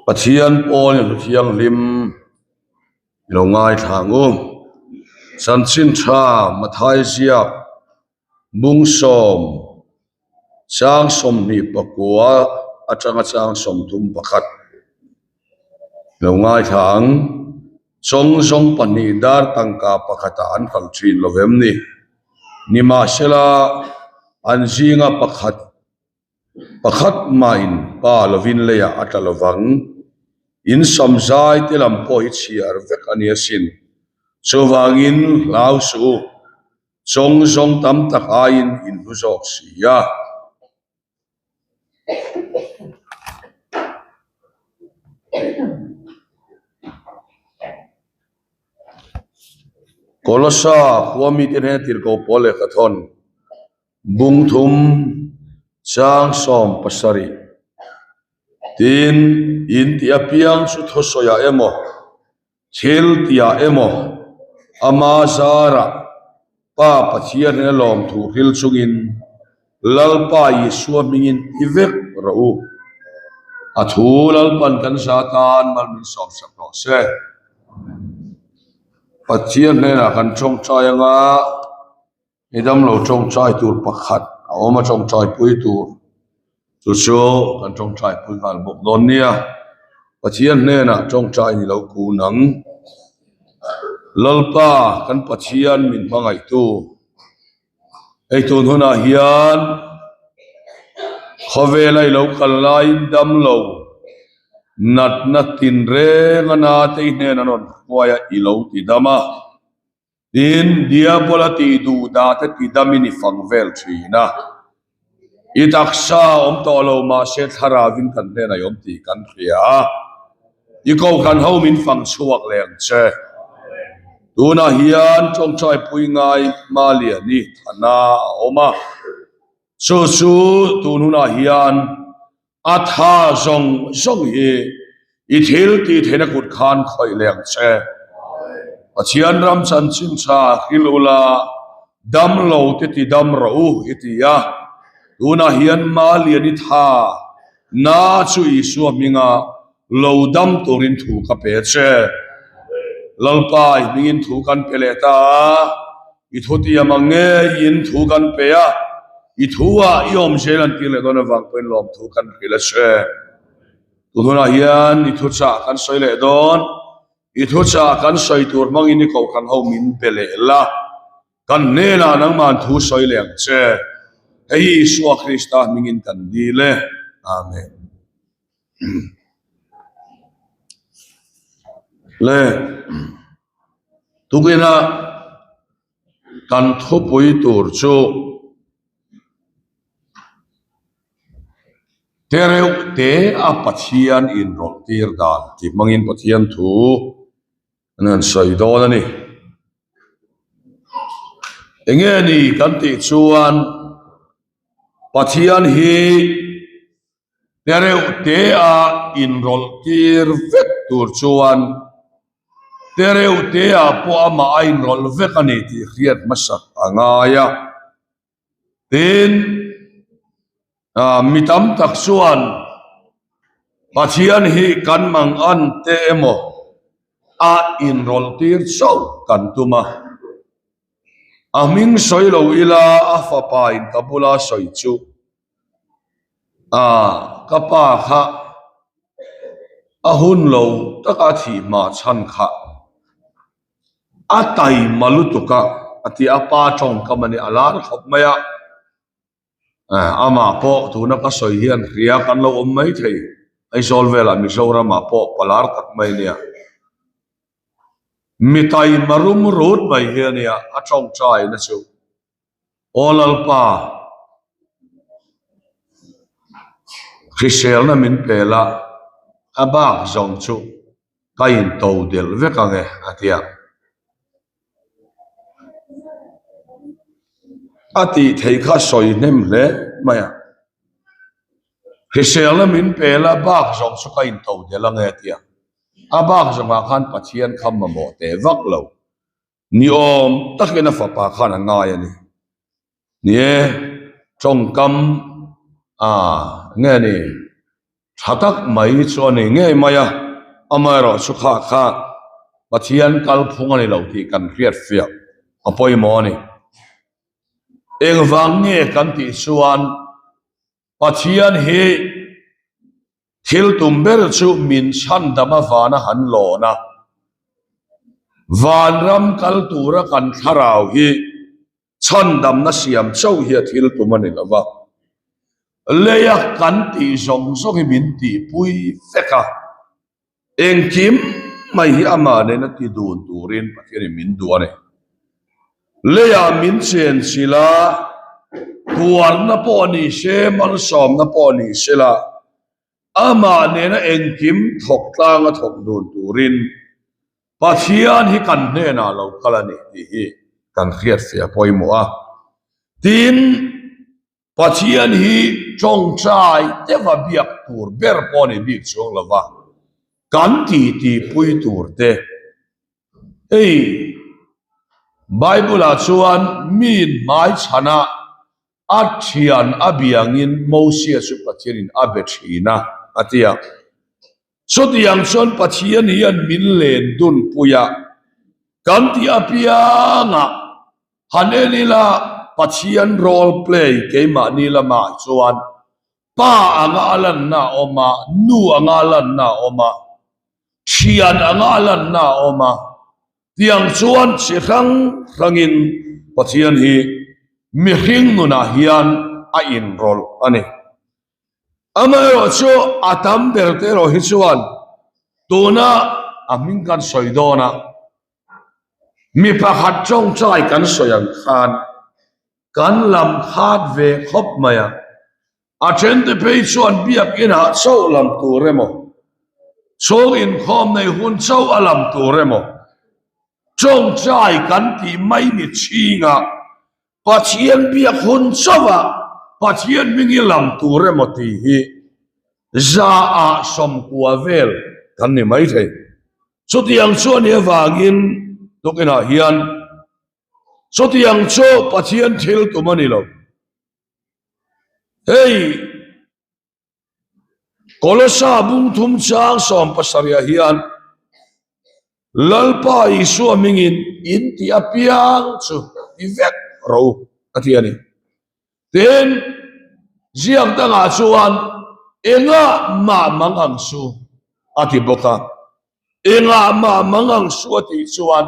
Pathian pawn in thianghlim i lo ngaithla ang u. Chanchin tha Mathai ziak bung sawm chang 29 atanga chang 31 i lo ngaithla ang. Chawng zawng pahnih dar tangka pakhatah an hralh thin lo vem ni? Nimahsela an zinga pakhat Pakhat mahin pa lovin leiah a tla lovang. In samzai te lam pawh hi chhiar vek a ni asin. Chuvangin hlau suh u, chawng zawng tam tak aiin in hlu zawk si a. Kolosa khua mite hnena tirhkoh pawl lehkha thawn. Bung thum chang 70 Tin, in tih apiang chu thusawiah emaw, thil tihah emaw, ama zarah Pa Pathian hnena lawmthu hril chungin Lalpa Isua hmingin ti vek rawh u. A thu Lalpan kan za tan mal min sawmsak rawh se. Pathian hnenah kan tawngtai anga. I damlo tawngtai tur pakhat a awm a tawngtai pui tur chu chu kan tawngtai pui nghal bawk dawn nia. Pathian hnenah tawngtai ni lo kun ang. Lalpa kan Pathian min hmangaihtu hei tun hunah hian khawvela i lo kal laiin damlo natna tinreng a na te i hnen an rawn hruai a i lo ti dam a. Tin, Diabola tih duh dah te ti damin i fang vel thin a. I taksa awm tawh lo mahse thlarauin kan hnenah i awm tih kan hria a. I kohhran ho min fang chhuak leh ang che. Tunah hian tawngtai pui ngai Maliani thana a awm a. Chu chu tun hunah hian A tha zawng zawng hi i thil tih theihna kut khan khawih leh ang che. Pathian ram chanchin tha hril ula, dam lo te ti dam rawh u i ti a. Tunah hian Malian i tha na chu Isua hminga lo dam turin thu ka pe che. Lalpa i hmingin thu kan pe leh ta a. I thu tiam ang ngeiin thu kan pe a, i thu ah i awm zel an tir leh dawn avang pawhin lawmthu kan hrilh a che. Tun hunah hian i thuchah kan sawi leh dawn, i thuchah kan sawi tur hmangin i kohhran ho min be leh la, kan hnenah nangmah an thu sawi leh ang che. Hei hi Isua Krista hmingin kan dil e. Amen. Le. Tukina kan thupui tur chu tereuh te a Pathian inrawlh tir dan tih hmangin Pathian thu an han sawi dawn a ni. Enge ni kan tih chuan Pathian hi Tereuh te a inrawlh tir vek tur chuan tereuh te ah pawh amah a inrawlh vek a ni tih hriat hmasak a ngai a. Tin, mi tam tak chuan Pathian hi kan mangan te emaw a inrawlh tir chauh kan tum a. A hming sawi lo ila a fapa in ka bula sawi chu Ah, ka pa kha a hun lo taka thih hma chhan kha a taima lutuk a, a ti a, pa tawngkam a ni, a lar khawp mai a. Amah pawh tuna ka sawi hian hria kan lo awm mai thei, Aizawl velah Mizoramah pawh pa lar tak mai a nia. Mi taima rum rut mai hi a nia, a tawngtaina chu. Aw Lalpa, hriselna min pe la, a bak zawng chu ka into delh vek ang e, a ti a. A tih theih kha sawi hnem hle mai a. Hriselna min pe la, bak zawng chu ka into delh ang e, a ti a. A bak zawngah khan Pathian kha mamawh teh vak lo. Ni awm takin a fapa khan a ngai a ni. Ni e, tawngkam a nge ni? Tha tak mai chu a ni ngei mai a, amaherawh chu kha kha Pathian kalphung a ni lo tih kan hriat fiah a pawimawh a ni. Engvang nge kan tih chuan Pathian hi thil tum ber chu min chhandam avana han lawn a, vanram kal tura kan thlarau hi Chhandamna siam chauh hi a thil tum a ni lo va, leia kan tih zawng zawng hi min tihpui vek a, engkim mai hi amah nena ti dun turin Pathianin min duh a ni. Leiah min chen chilh a, tuarna pawh ni se, malsawmna pawh ni se la, amah nena engkim thawk tlanga thawk dun turin Pathian hi kan hnenah lo kal a ni tih hi kan hriat fiah pawimawh a. Tin, Pathian hi tawngtai deuha biak tur ber pawh a ni bik chuang lo va, kan titi pui tur te. Hei, Bible-ah chuan miin hmaichhanah A thian a biangin Mosia chu Pathianin a be thin a, a ti a. Chutiang chuan Pathian hian min len dun pui a, kan tih apiangah han en ila Pathian role play keimahni lamah chuan pa anga a lanna a awm a, nu anga a lanna a awm a, thian anga a lanna a awm a, Tiang chuan chi hrang hrangin Pathian hi mihring nunah hian a inrawlh a ni. Amaherawh chu a tam ber te erawh hi chuan tuna a hming kan sawi dawn a, mi pakhat tawngtai kan sawi ang khan kan lam khat ve khawp mai a. A thente phei chuan biakinah chauh lam tur emaw, chhung inkhawm nei hun chauh a lam tur emaw, tawngtai kan tih mai ni chhingah Pathian biak hun chauhah Pathian hming i lam tur emaw tih hi zaah sawmkua vel kan ni maithei. Chutiang chu a nih avangin tukinah hian chutiang chu Pathian thil tum a ni lo. Hei Kolosa bung thum chang sawm pasarihah hian Lalpa Isua hmingin in tih apiang chu ti vek ro a ti a ni. Tin, ziak dangah chuan engah mah mang ang su a ti bawk a. Engah mah mang ang su a tih chuan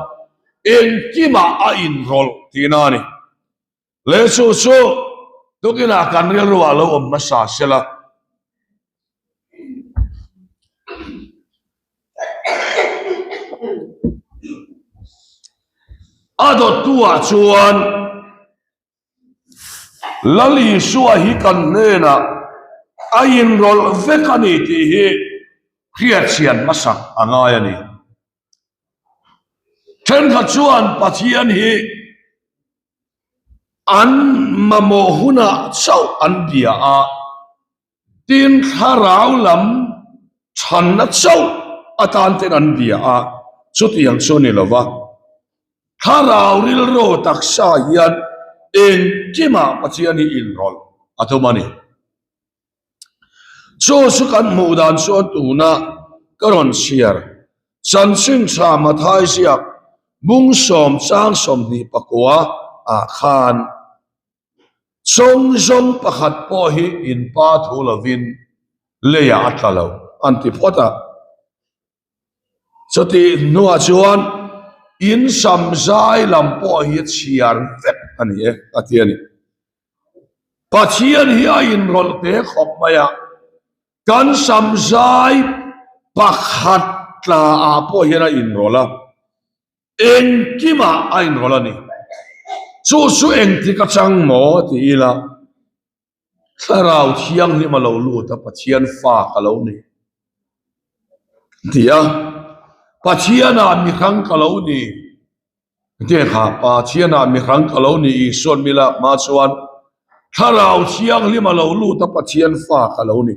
engkimah a inrawlh tihna a ni. Leh chu chu tukinah kan rilruah lo awm hmasa sela. A dawttuah chuan Lal Isua hi kan hnenah a inrawlh vek a ni tih hi hriatchhian hmasak a ngai a ni. Thenkhat chuan Pathian hi An mamawh hunah chauh an bia a, tin thlarau lam chhanna chauh atan ten an bia a, chutiang chu a ni lo va. Thlarau rilru taksa hian engkimah Pathian hi inrawlh a tum a ni. Chu chu kan hmuh dan chuan tuna ka rawn chhiar chanchin tha Mathai ziak bung sawm chang 24 ah khan chawngzawng pakhat pawh hi in pa thu lovin leiah a tla lo an ti phawt a. Chutih hnuah chuan in sam zai lam pawh hi a chhiar vek a ni e, a ti a ni. Pathian hi a inrawlh te khawp mai a, kan sam zai pakhat tla ah pawh hian a inrawlh a, engkimah a inrawlh a ni. Chu chu engtik atang maw ti ila, Thlarau Thianghlim a lo lut a, Pathian fa ka lo ni ti a, Pathianah mihrang ka lo ni te kha, Pathianah mihrang ka lo ni Isuan mi lak hma chuan Thlarau Thianghlim a lo lut a, Pathian fa ka lo ni.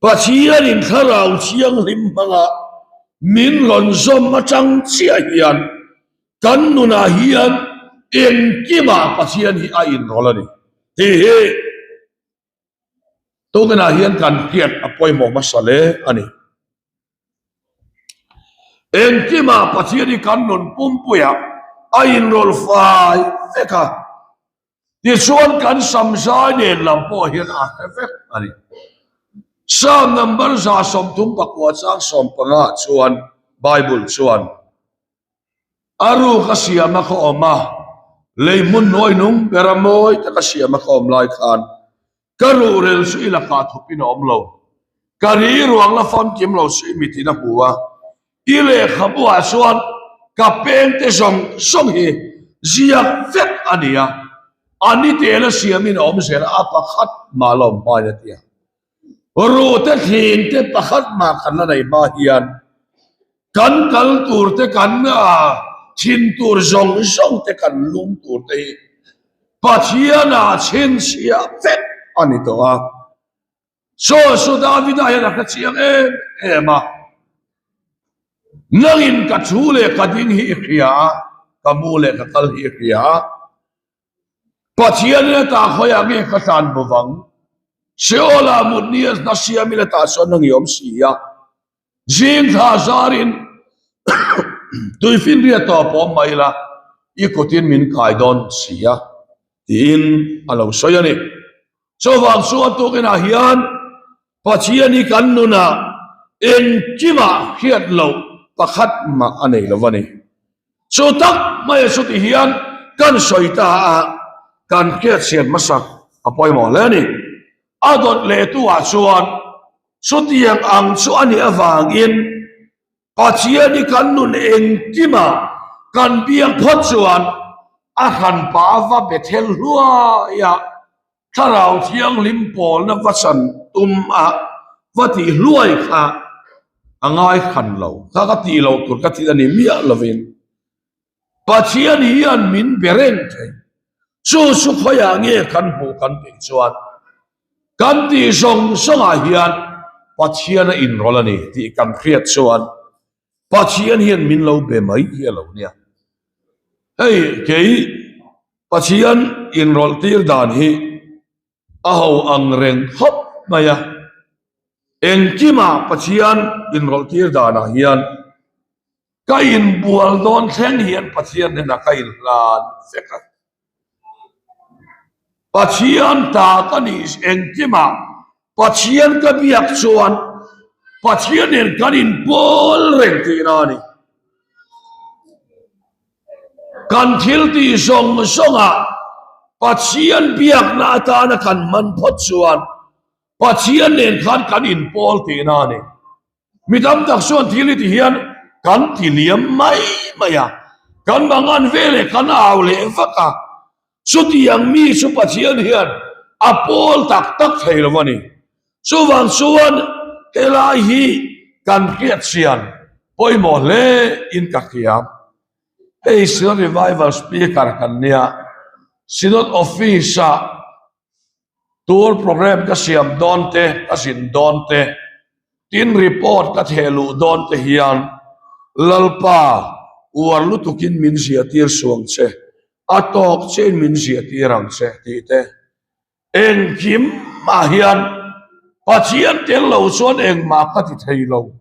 Pathianin Thlarau Thianghlim hmanga min rawn zawm atang chiah hian Kan nunah hian engkimah Pathian hi a inrawlh a ni tih hi. Tukinah hian kan hriat a pawimawh hmasa hle a ni. Engkimah Pathian hi kan nun pumpuiah a inrawlh fai vek a, tichuan kan samzai nen lam pawh hian a hre vek a ni. Psalm number 139 chang 15 chuan Bible chuan, A ruk a siam a khaw awm a, lei hmun hnuai nung bera mawi taka siam a khaw awm lai khan ka ruhrel chu i lakah thawpin a awm lo. Ka ri ruang la famkim lo chu i mitin a hmu a, i lehkhabu ah chuan ka pengte zawng zawng hi ziak vek a ni a, a ni tela siamin a awm zel a, a pakhat mah la awm hmain a ti a. Rute thlin te pakhat mah kan la nei hma hian kan kal tur te kan thin tur zawng zawng te kan lum tur te hi Pathianah chhinchhiah vek a ni tawh a. Saw chu Davida hian a hre chiang em em a, Nangin ka thu leh ka ding hi i hria a, ka mu leh ka kal hi i hria a. Pathianin a tah khawiah nge ka tlan bo vang? Seolah mut ni a hna siamin a tah chuan nang i awm si a. Zing thla zarin tuifinriat tawp awm mai la, i kutin min kai dawn si a, tiin a lo sawi a ni. Chuvang chuan tukinah hian Pathian hi kan nunah engkimah hriat loh pakhat mah a nei lo a ni. Chu tak mai a chuti hian kan sawi ta a, kan hriatchhiat hmasak a pawimawh hle a ni. A dawt lehtu ah chuan chutiang ang chu a nih avangin Pathian hi kan nun engkimah kan biak phawt chuan a hranpa va Bethel hluai a, Thlarau Thianghlim pawlna va chan tum a va tih hluai kha a ngai hran lo. Kha ka tih loh tur ka tih a ni miah lovin Pathian hian min be reng thei. Chu chu khawiah nge kan hmuh kan tih chuan kan tih zawng zawngah hian Pathian a inrawlh a ni tih kan hriat chuan Pathian hian min lo be mai hi a lo nia. Hei kei Pathian inrawlh tir dan hi a ho ang reng khawp mai a, engkimah Pathian inrawlh tir danah hian ka inbual dawn thleng hian Pathian hnenah ka inhlan vek a. Pathian ta ka nih engkimah Pathian ka biak chuan Pathian nen kan inpawl reng tihna a ni. Kan thil tih zawng zawngah Pathian biakna atana kan hman phawt chuan Pathian nen khan kan inpawl tihna a ni. Mi tam tak chuan thil hi ti hian kan ti liam mai mai a, kan mangan veleh kan au leh vak a, chutiang mi chu Pathian hian a pawl tak tak thei lo a ni. Chuvang chuan helai hi kan hriatchian pawimawh hle in ka hria. Hei Synod Revival Speaker kan nia, Synod Office-ah Tour programme ka siam dawn te, ka zin dawn te, tin report ka theh luh dawn te hian Lalpa uar lutukin min ziahtir suang che, a tawk chein min ziahtir ang che tih te. Engkim ah hian Pathian tel lo chuan engmah ka ti thei lo.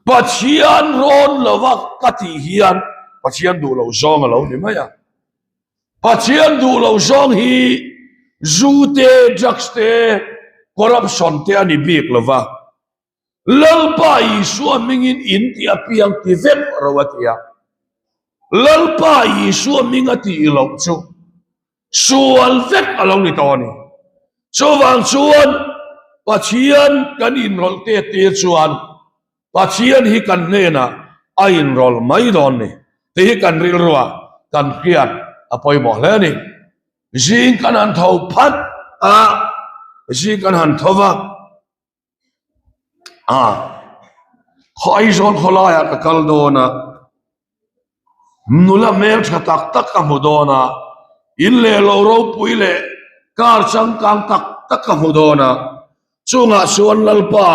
Pathian rawn lova ka tih hian Pathian duh loh zawng a lo ni mai a. Pathian duh loh zawng hi zu te, drugs te, corruption te a ni bik lova. Lalpa Isua hmingin in tih apiang ti vek ro a ti a. Lalpa Isua hming a tih loh chu Sual vek a lo ni tawh a ni. Chuvang chuan Pathian kan inrawlh te tir chuan Pathian hi kan hnenah a inrawlh mai dawn ni tih hi kan rilruah kan hriat a pawimawh hle a ni. Zing kan han tho phat a, zing kan han tho va. A khaw Aizawl khawlaiah ka kal dawn a, nula hmel tha tak tak ka hmu dawn a, in leh lo ropui leh car changkang tak tak ka hmu dawn a, chungah chuan Lalpa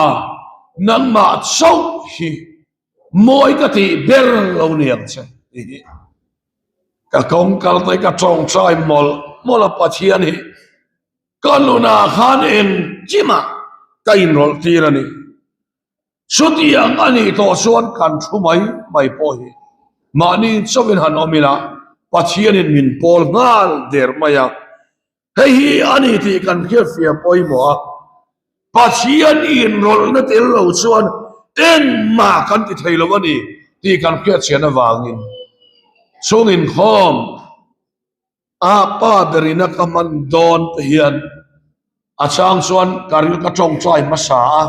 nangmah chauh hi mawi ka tih ber lo ni ang che tih hi ka kawng kal te ka tawngtai mawlh mawlh a Pathian hi. Ka nunah khan engkimah ka inrawlh tir a ni. Chutiang a nih tawh chuan kan thu mai mai pawh hi mahni chauhin han awm ila Pathianin min pawl nghal der mai a. Hei hi a ni tih kan hriatfiah pawimawh a, Pathian inrawlhna tel lo chuan engmah kan ti thei lo a ni tih kan hriatchian avangin chung inkhawm a pa berina ka hman dawn te hian a chang chuan ka ril ka tawngtai hmasa a,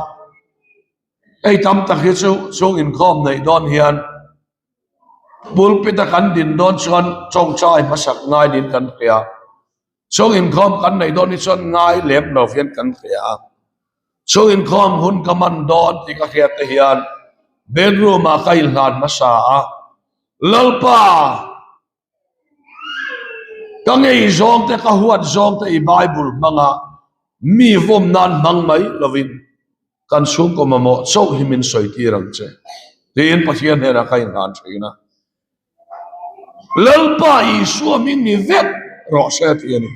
hei tam tak hi chu chung inkhawm neih dawn hian Pulpit a kan din dawn chuan tawngtai hmasak ngai niin kan hria. Chung inkhawm kan neih dawn hi chuan ngai lem lo hian kan hria a. Chung inkhawm hun ka man dawn tih ka hriat te hian bedroom ah ka inhlan hmasa a, Lalpa! Ka ngei zawng te ka huat zawng te i Bible hmanga mi vawm nan hmang mai lovin kan chhungkaw mamawh chauh hi min sawi tir ang che tiin Pathian hnenah ka inhlan thin a. Lalpa Isua hming ni vek rawh se tih a ni.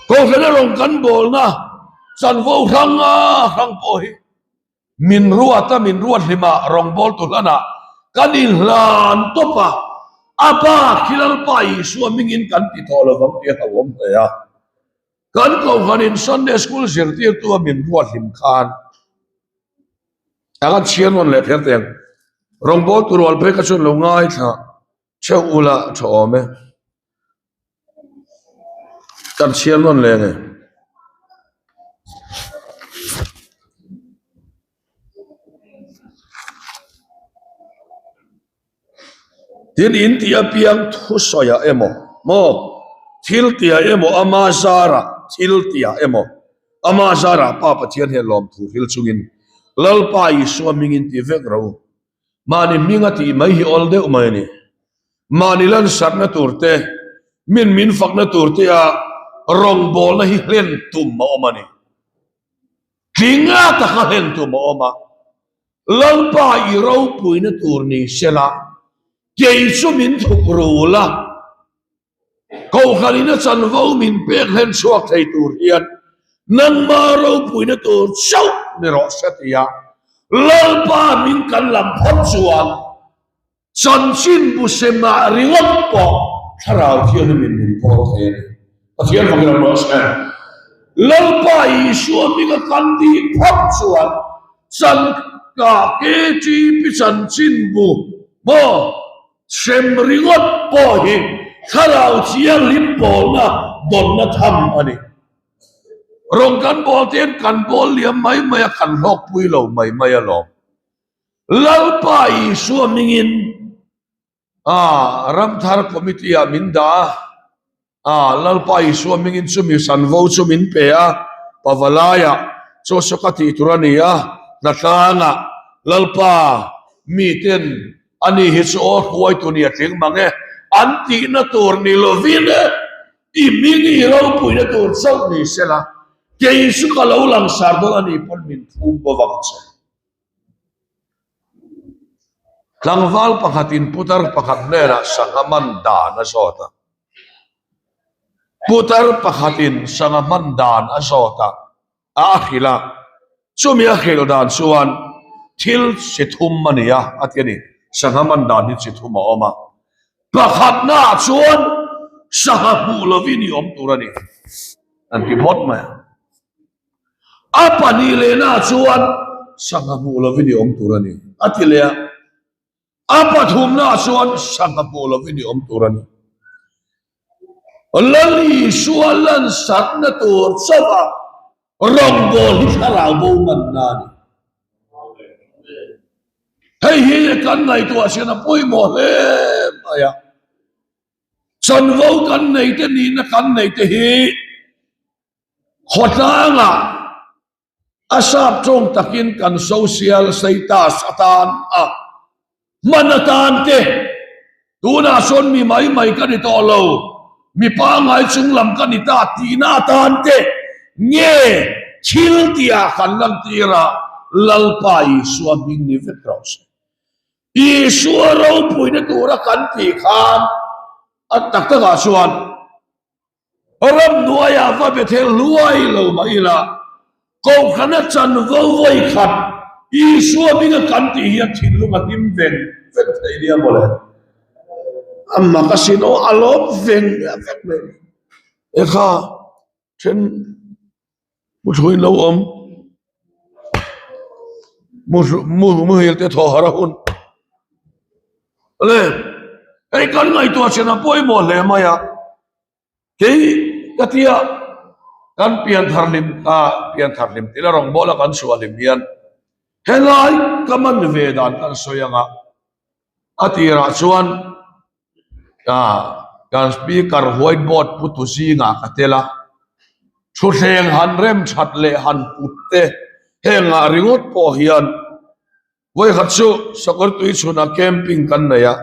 Kohhran erawh kan bawlna chanvo hrang a hrang pawh hi Min ruat a, min ruat hlim a, rawngbawltu hlanah kan inhlan tawp a, a pa khi Lalpa Isua hmingin kan ti tawh lo vang tih a hlauhawm hle a. Kan kohhranin Sunday School zirtirtu a min ruat hlim khan a kan chhiar nawn leh kher teh ang. Rawngbawltu rual phei kha chuan lo ngaithla theuh ula tha awm e. Kan chhiar nawn leh nge. Tin in tih apiang thusawiah emaw maw thil tihah emaw ama zarah thil tihah emaw ama zarah Pa Pathian hian lawmthu hril chungin Lalpa Isua hmingin ti vek ro. Mahni hming a tih mai hi awl deuh mai a ni. Mahni lansarhna tur te, min min fakna tur te a rawngbawlna hi hlen tum a awm a ni. Tlinga taka hlen tum a awm a. Lalpa i ropuina tur ni sela, kei chu min thuk rul a. Kohhranin a chanvo min pek hlen chhuak thei tur hian nangma ropuina tur chauh ni rawh se tia Lalpa min kan lam phawt chuan chanchin bu semah ringawt pawh Thlarau Thianghlimin min pawl thei a ni. Pathian fak ram rawh se. Lalpa Isua hminga kan tih phawt chuan chan ka KTP chanchin bu maw Hrem ringawt pawh hi Thlarau Thianghlim pawlna dawnna tham a ni. Rawng kan bawl te hian kan bawl liam mai mai a, kan hlawkpui lo mai mai alawm. Lalpa Isua hmingin Ramthar Committee ah min dah a, A, Lalpa Isua hmingin chumi sanvo chu min pe a, Pavalaiah chaw saw ka tih tur a ni a, hnatlangah Lalpa miten ani hi chu aw hruaitu ni a tling mang e, an tihna tur ni lovin i hming i ropuina tur chauh ni sela, kei chu ka lo langsar dawn a ni pawn min phum bawk ang che. Tlangval pakhatin putar pakhat hnenah sangha man dan a zawt a. Putar pakhatin sangha man dan a zawt a, a a hrilh a. Chumi a hrilh dan chuan thil chi thum a ni a, a ti a ni. Sangha man dan hi chi thum a awm a. Pakhatnaah chuan sangha hmuh lovin i awm tur a ni, an ti phawt mai a. A pahnih lehna chuan sangha hmuh lovin i awm tur a ni, a ti leh a. A pathumna chuan sangha hmuh lovin i awm tur a ni. Lal Isua lansarhna tur chauha rawngbâwl hi thlarau bo nganna a ni. Hei hi kan ngaihtuah sian a pawimawh hle mai a. Chanvo kan neite nihna kan neite hi Khawtlangah a sap tawng takin kan social status atan a hman atan te tunah sawn mi mai mai ka ni tawh lo, mi pangngai chung lam ka ni ta tihna atan te nge thil tihah kan lantir a, Lalpa Isua hming ni vek rawh se. Isua ropuina tura kan tih khan a tak takah chuan. Ramhnuaiah va Bethel hluai lo mah ila, Kohhrana chanvo vawi khat Isua hminga kan tih hian thinlung a hlim veng veng thei nia mawle. A mak asin aw, a lawm veng vek mai. Ekha then mu thuin lo awm, muhil te thaw harh a hun. Le, hei kan ngaihtuah chhen a pawimawh hle mai a. Kei ka tia kan pian thar hlim a pian thar hlim tila rawngbawla kan chhuah hlim hian helai ka man ve dan kan sawi anga a tirah chuan kan speaker white board pu tu zingah ka tel a thutthleng han rem that leh han put te hengah ringawt pawh hian vawikhat chu sakawr tui chhunah camping kan nei a.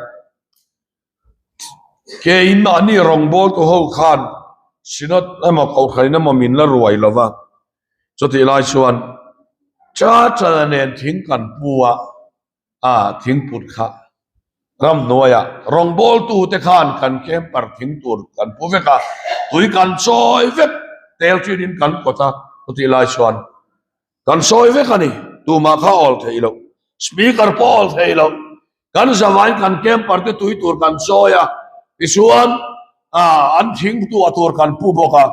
Keiin mahni rawngbawltu ho khan Synod emaw Kohhran emaw min la ruai lo va, chutih lai chuan Churchana nen thing kan pu a, a thingput kha ramhnuaiah rawngbawltu te khan kan camper thing tur kan pu vek a, tui kan chawi vek tel tinin kan kawt a, chutih lai chuan Kan sawi vek a ni, tumah kha awl theih loh, speaker pawh awl theih loh, kan zavain kan camper te tui tur kan chawi a, tichuan ah an thing tuah tur kan pu bawk a,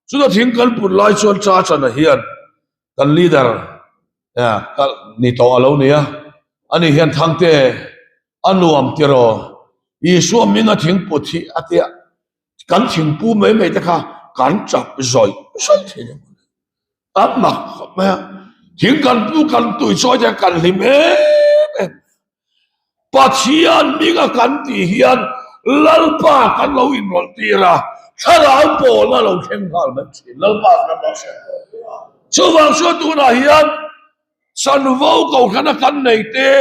chuta thing kan put lai chuan Chachana hian kan leader ni tawh a lo ni a, ani hian Thangte a nuam tiraw, Isua hminga thing put hi a tia, kan thingpu mai mai te kha kan chap zawih zawih thei a ni. A mak khawp mai a, thing kan pu kan tui chawi te kan hlim em em. Pathian hminga kan tih hian Lalpa kan lo inrawlh tir a, thlarau pawlna lo thleng nghal mai thin. Lalpa kan lo hre. Chuvang chuan tunah hian chanvo kohhrana kan nei te,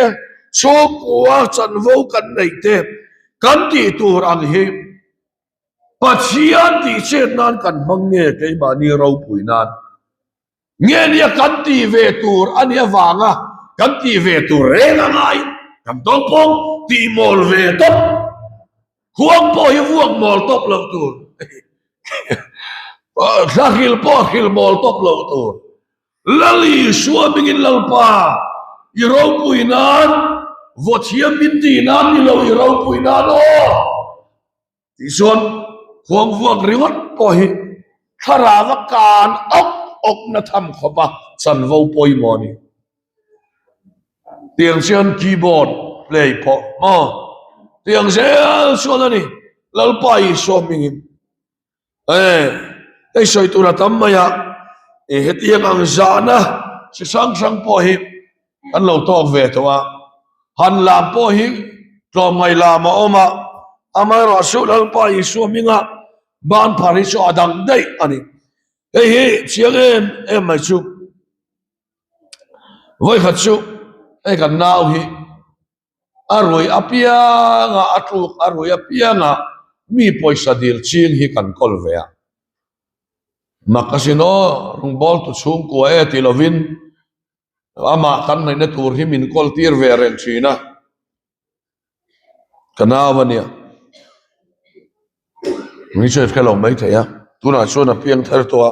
chhungkua chanvo kan nei te kan tih tur ang hi Pathian tih chet nan kan hmang nge keimahni ropui nan nge nia kan tih ve tur a nih avanga kan tih ve tur reng a ngai kan tawngpawng tih mawl ve tawp khuang pawh hi vuak mawl tawp loh tur thlahril pawh a hril mawl tawp loh tur Lal Isua hmingin Lalpa i ropui nan vaw thiam min tih nan ni lo i ropui nan aw. Tichuan, khuang vuak ringawt pawh hi thlarava kan awk awkna tham khawpa chanvo pawimawh a ni. Tiang chuan keyboard play pawh maw? Tiang zel chuan a ni, Lalpa Isua hmingin. E, hei sawi tur a tam mai a, e hetiang ang zahna chi hrang hrang pawh hi kan lo tawk ve tawh a, han lam pawh hi tlawmngaih lam a awm a, amaherawh chu Lalpa Isua hminga ban phar hi chu a dang daih a ni. Hei hi chiang em em mai chu vawikhat chu hei kan nau hi A rui apianga a tluk a rui apianga mi pawisa dil ching hi kan kawl ve a. Mak asin aw, rawngbawltu chhungkua e ti lovin amah kan hnaihna tur hi min kawl tir ve reng thin a. Ka nau a nia. Ni chu hre lo mai thei a, tunah chuan a piang thar tawh a.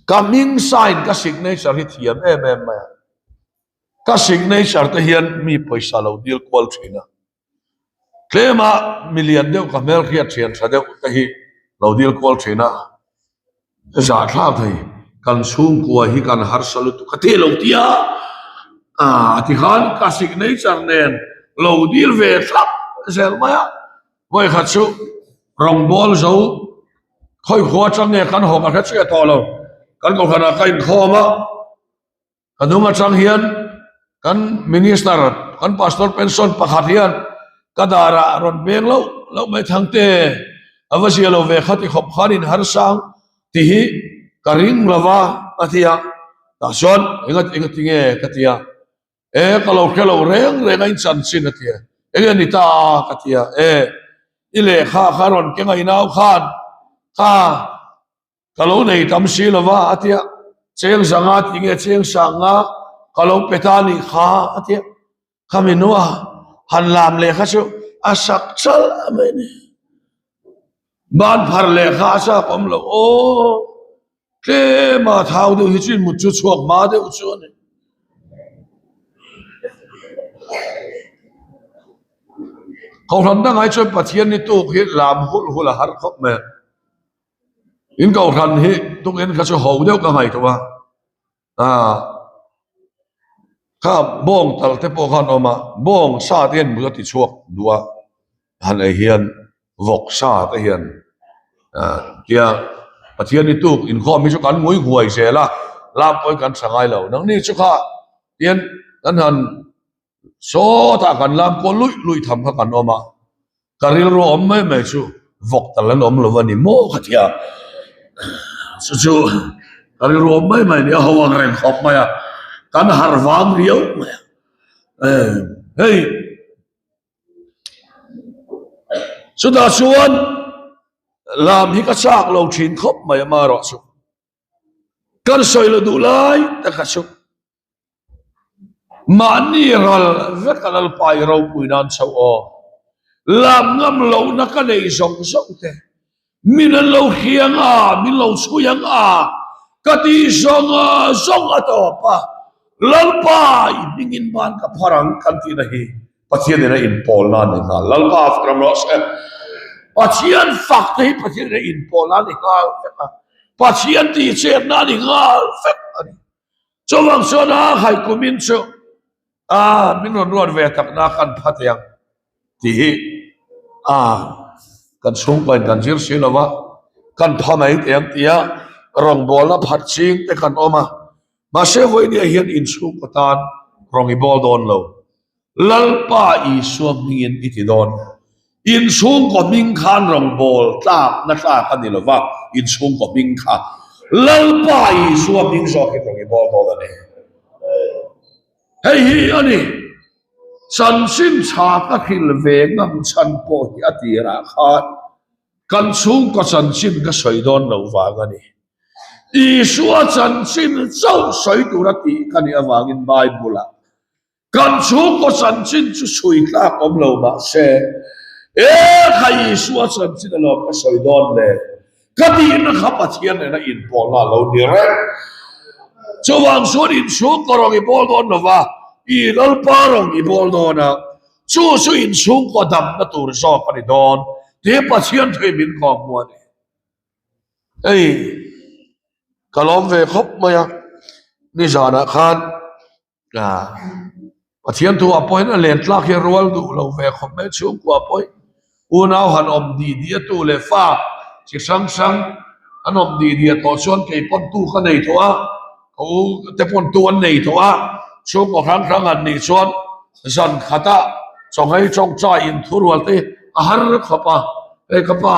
Ka hming sign ka signature hi thiam em em mai a, ka signature te hian mi pawisa lo dil kual thin a, tlema milian deuh ka hmelhriat thian tha deuh te hi lo dil kual thin a, zahthlak thei kan chhungkua hi kan harsa lutuk ka ti lo tia ah tikhan ka signature nen lo dil ve thlap zel mai a, vawikhat chu rawngbawl zo. Khawi khua atang nge kan haw ka hre chiah tawh lo. Kan kohhranah ka inkhawm a, ka hnung atang hian kan minister, kan pastor pension pakhat hian ka darah rawn beng loh loh mai Thangte, a va zia lo ve kha ti khawp khan in harsang tih hi ka ring lo va a ti a, tah chuan enga enga ti nge ka ti a. E ka lo hre lo reng reng a in chanchin a ti a, eng nge ni ta a ka ti a, e i lehkha kha rawn keng a i nau khan kha ka lo nei tam si lo va a ti a, cheng zanga tih nge cheng sanga ka lo pe ta nih kha a ti a, khami nua han lam lehkha chu a sak chal mai a ni. Ban phar leh kha a chak awm lo aw. Tlema thau deuh hi chu mut chu chhuak hma deuh chu a ni. Kohhran dangah hi chuan Pathian ni tuk hi lam hulh hulh a har khawp mai a. In kohhran hi tukin kha chu ho deuh ka ngaihtuah a. Ah kha bawng tal te pawh khan awm a bawng sa te hian mut a ti chhuak duh a han ei hian vawk sa te hian ah tia Pathian ni tuk inkhawm hi chu kan ngui huai zel a lam pawhin kan tha ngai lo nangni chu kha tian kan han Sawtah kan lam kual luih luih tham kha kan awm a, ka rilru awm mai mai chu vawk tal an awm lo a ni maw ka ti a, chu chu ka rilru awm mai mai a ni a, ho ang reng khawp mai a, kan harh vang riau mai a, hei chutah chuan lam hi ka chak lo thin khawp mai a marawh chu kan sawi lo duh lai tak kha chu. Mahni ral vek a Lalpa i ropui nan chauh aw. Lam ngam lohna ka nei zawng zawng te, min an lo hriang a, min lo chhui ang a, ka ti zawng zawng a tawp a, Lalpa i hmingin ban ka phar ang kan tihna hi Pathian in a inpawlna a ni nghal. Lalpa a fak ram rawh se. Pathian fak te hi Pathian in a inpawlna a ni nghal vek a, Pathian tihchetna a ni nghal vek a ni. Chuvang chuan a haikumin chu a min rawn ruat ve tak na kan pha teh ang tih hi a kan chhungkaw in kan zir si lo va, kan pha mai teh ang tia rawngbawlna phat ching te kan awm a, mahse vawinia hian inchhungkaw tan rawng i bawl dawn lo. Lalpa Isua hmingin i ti dawn. Inchhungkaw hming khan rawngbâwl tlâkna tlâk a ni lo va, inchhungkaw hming kha Lalpa Isua hming zawkin rawng i bâwl dawn a ni. Hei hi a ni, chanchin tha ka hrilh ve ngam chhan pawh hi a tirah khan kan chhungkaw chanchin ka sawi dawn lo vang a ni. Isua chanchin chauh sawi tura tih ka nih avangin Bible-ah Kan chhungkaw chanchin chu chhui tlak awm lo mah se, E kha Isua chanchin alawm ka sawi dawn le, ka tihna kha Pathian nena inpawlna a lo ni reng. Chuvang chuan inchhungkaw rawng i bawl dawn lo va, i Lalpa rawng i bawl dawn a, chu chu inchhungkaw damna tur zawk a ni dawn tih Pathian thu hi min kawm hmu a ni. Hei ka lawm ve khawp mai a, nizanah khan Pathian thu ah pawhin a len tlak hi a rual duh lo ve khawp mai chhungkua pawhin unau han awm dih dih a tu leh fa chi hrang hrang an awm dih dih a tawh chuan kei pawn tu ka nei tawh a ka u te pawn tu an nei tawh a chhungkaw hrang hrang han nih chuan zan khata chawnghei tawngtai inthurual te a har khawp a hei ka pa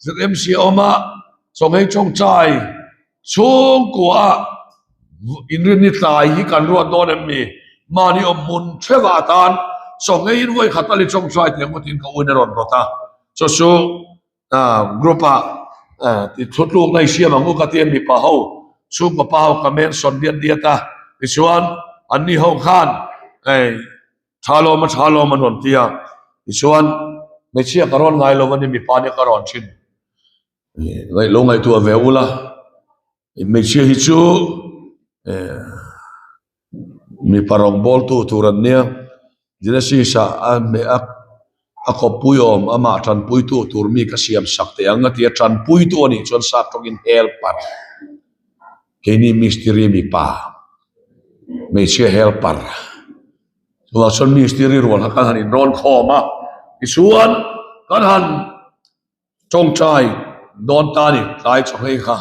ZMC a awm a chawnghei tawngtai Chhungkua inrinni tlai hi kan ruat dawn em ni? Mahni awm hmun theuh atan chawngeiin vawi khat a li tawngtai tih angawtin ka uin a rawn rawt a. Chu chu group ah ti thutlukna i siam ang u ka ti a, mipa ho, chhungkaw pa ho ka mention diat diat a, tichuan anni ho khan tha lawm a tha lawm an rawn ti a, tichuan hmeichhia ka rawn ngai lo a ni mipa nia ka rawn thin. Ngaih lo ngaihtuah ve ula, hmeichhia hi chu mipa rawngbawltu tur an nia, Genesis ah a hmeh a a kawppui awm amah tanpuitu tur mi ka siam sak teh ang a ti a, tanpuitu a nih chuan sap tawngin helper, keini mistiri mipa, hmeichhia helper, chuvang chuan mistiri rual kha kan han inrawn khawm a, tichuan kan han. Tawngtai dawn ta ni tlai chho hei kha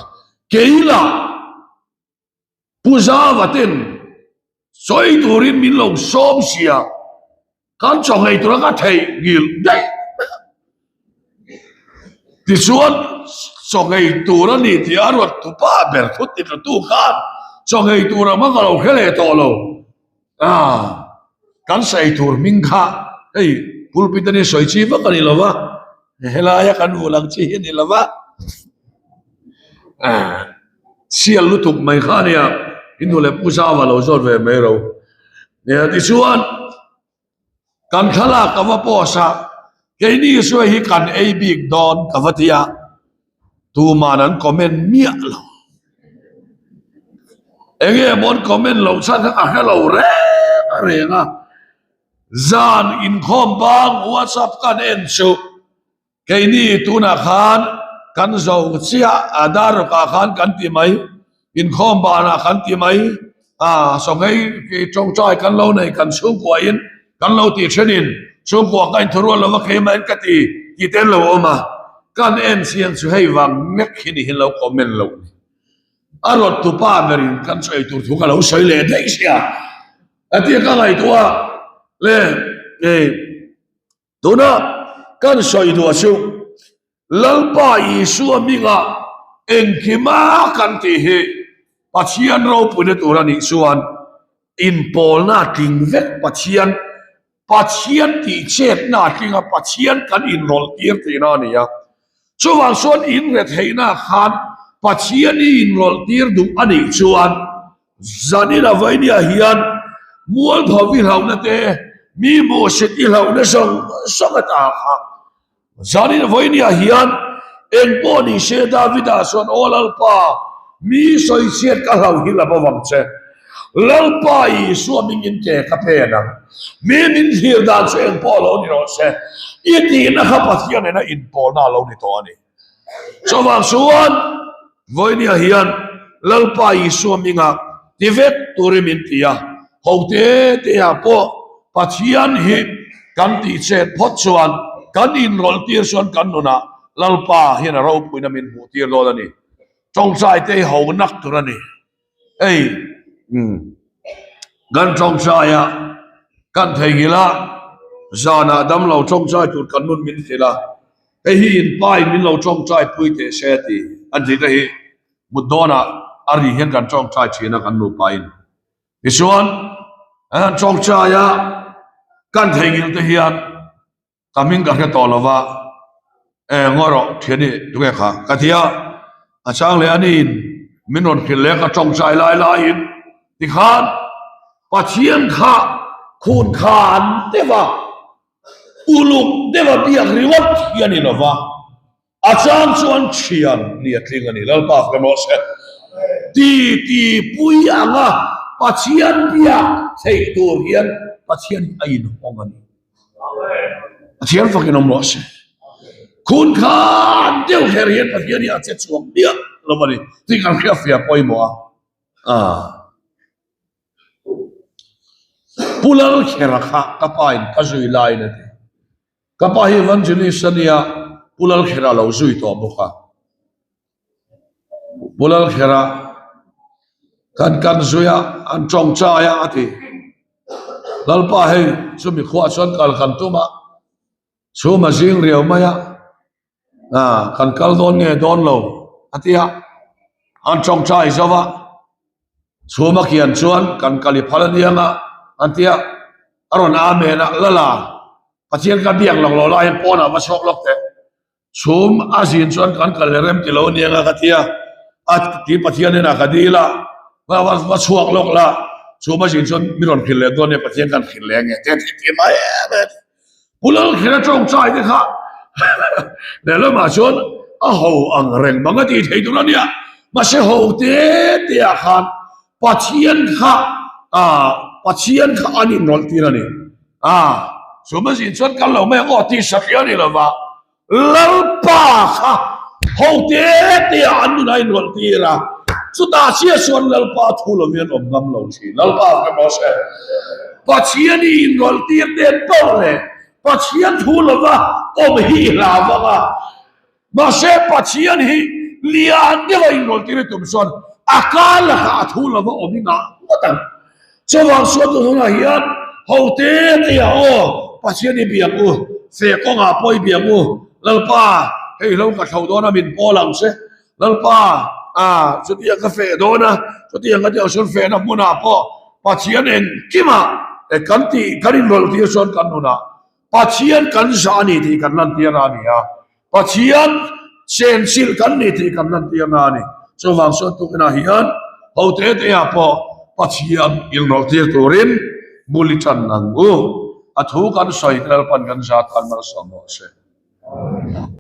kei lah Pu Zava ten sawi turin min lo sawm sia kan chaw ngei tura ka theih nghilh daih mai a. Tichuan chaw ngei tur a ni tih a ruat tupa ber thut ti tla tu khan chaw ngei tur ang ka lo hre leh tawh lo. Ah kan sawi tur hming kha hei pulpit a ni sawi chi vak a ni lo va helaia kan vul ang chi hi a ni lo va ah sial lutuk mai kha a nia in nu leh pu zau a lo zawt ve mai ro nia tichuan kan thlalak ka va post a keini sawi hi kan ei bik dawn ka va ti a. Tuman an comment miah lo. Enge maw an comment loh chhan kha ka hre lo reng reng a. Zan inkhawm bang WhatsApp kan en chu keini tunah khan kan zo chiah a darukah khan kan ti mai, inkhawm banah kan ti mai, a sawngei tawngtai kan lo nei kan chhungkuain kan lo tih thenin chhungkua ka inthurual lova keimah in ka ti tih te an lo awm a, kan en chiang chu hei vang mek hi ni hian lo comment loh ni. A rawt tupa berin kan sawi tur thu ka lo sawi leh daih sia a tia ka ngaihtuah le hei tuna kan sawi duah chu Lalpa Isua hmingah engkima kan tih hi Pathian ropuina tur a nih chuan inpawlna a tling vek Pathian Pathian tih chetna a tling a Pathian kan inrawlh tir tihna a ni a. Chuvang chuan inretheihna khan Pathian i inrawlh tir duh a nih chuan zanin a vainia hian mualpho i hlauhna te mi hmuhsit i hlauhna zawng zawng ata kha Zanin vawinia hian eng pawh ni se Davida chuan, Aw Lalpa, mi sawichhiat ka hlau hi la bo vang che. Lalpa Isua mingin ke ka pen ang. Mi min thlir dan chu eng pawh lo ni rawh se. I tihna kha Pathian nena inpawlna a lo ni tawh a ni. Chuvang chuan vawinia hian Lalpa Isua minga ti vek turin min ti a, ho te te ah pawh Pathian hi kan tih chet phawt chuan kan inrawlh tir chuan kan nunah Lalpa hian a ropuina min hmuh tir dawn a ni. Tawngtai te hi ho nak tur a ni. Hei kan tawngtai a, kan theihnghilh a, zanah damlo tawngtai tur kan nun min hrilh a, hei hi in pa in min lo tawngtai pui teh se a ti a ni te hi mut dawnah a ri hian kan tawngtai thin a kan nupa in. Tichuan, an han tawngtai a, kan theihnghilh te hian ka hming ka hre tawh lo va, e ngaw rawh thiani tunge kha ka ti a, a chang leh aniin min rawn hrilh leh ka tawngtai lai laiin tikhan Pathian kha khun khan deuh a, uluk deuh a biak ringawt hi a ni lo va. A chang chuan thian ni a tling a ni. Lalpa fak emaw se. Ti ti pui anga Pathian biak theih tur hian Pathian a inhawng a ni. Pathian fak in awm rawh se. Khun khan deuh her hian Pathian hi a che chhuak miah lo a ni. Tih kan hriatfiah pawimawh a. Ah. Pu Lalkhera kha ka pa in ka zui laiin a ti. Ka pa hi Evangelist a nia, Pu Lalkhera lo zui tawh bawk a. Pu Lalkhera kan kan zui a, an tawngtai a a ti. Lalpa hei chumi khuah chuan kal kan tum a, chhum a zing riau mai a, ah kan kal dawn nge dawn lo a ti a, an tawngtai zo va, chhum a kian chuan kan kal i phal a niang a an ti a, a rawn amen a, lala Pathian ka biak lawk lo laiin pawnah va chhuak lawk teh, chhum a zin chuan kan kal leh rem ti lo aniang a ka ti a, a ti Pathian inah ka dil a, va va chhuak lawk la, chhum a zin chuan mi rawn hrilh leh dawn nia Pathian kan hrilh leh ange te a ti ti mai em em. Pu Lalkhela tawngtai te kha lehlamah chuan a ho ang reng bang a tih theih tur a nia, mahse ho te te ah khan Pathian kha ah Pathian kha an inrawlh tir a ni. A, chuma zin chuan kal lo mai ang aw tih satliah a ni lo va, Lalpa kha ho te te ah an nunah a inrawlh tir a, chutah chiah chuan Lalpa thu lo hian awm ngam lo thin. Lalpa ka emaw se, Pathian i inrawlh tir te poh leh Pathian thu lova awm hi i hlau vang a, Mahse, Pathian hi lian deuha inrawlh tir i tum chuan a kar lakah a thu lova awm i ngah ngawt ang. Chuvang chuan tun hunah hian ho te te ah aw Pathian i biak u, feh kawngah pawh i biak u, Lalpa hei hlo ka thlo dawn a min pawl ang che, Lalpa ah chutiang ka feh dawn a, chutiang ka tih ang chuan fehna hmunah pawh Pathian engkimah kan tih kan inrawlh tir chuan kan nunah Pathian kan zah a ni tih kan lantir a ni a, Pathian chenchilh kan ni tih kan lantir na a ni. Chuvang chuan tukinah hian ho te te ah pawh Pathian inrawlhtir turin bul i tan ang u. A thu kan sawi te Lalpan kan zah tan malsawm rawh se.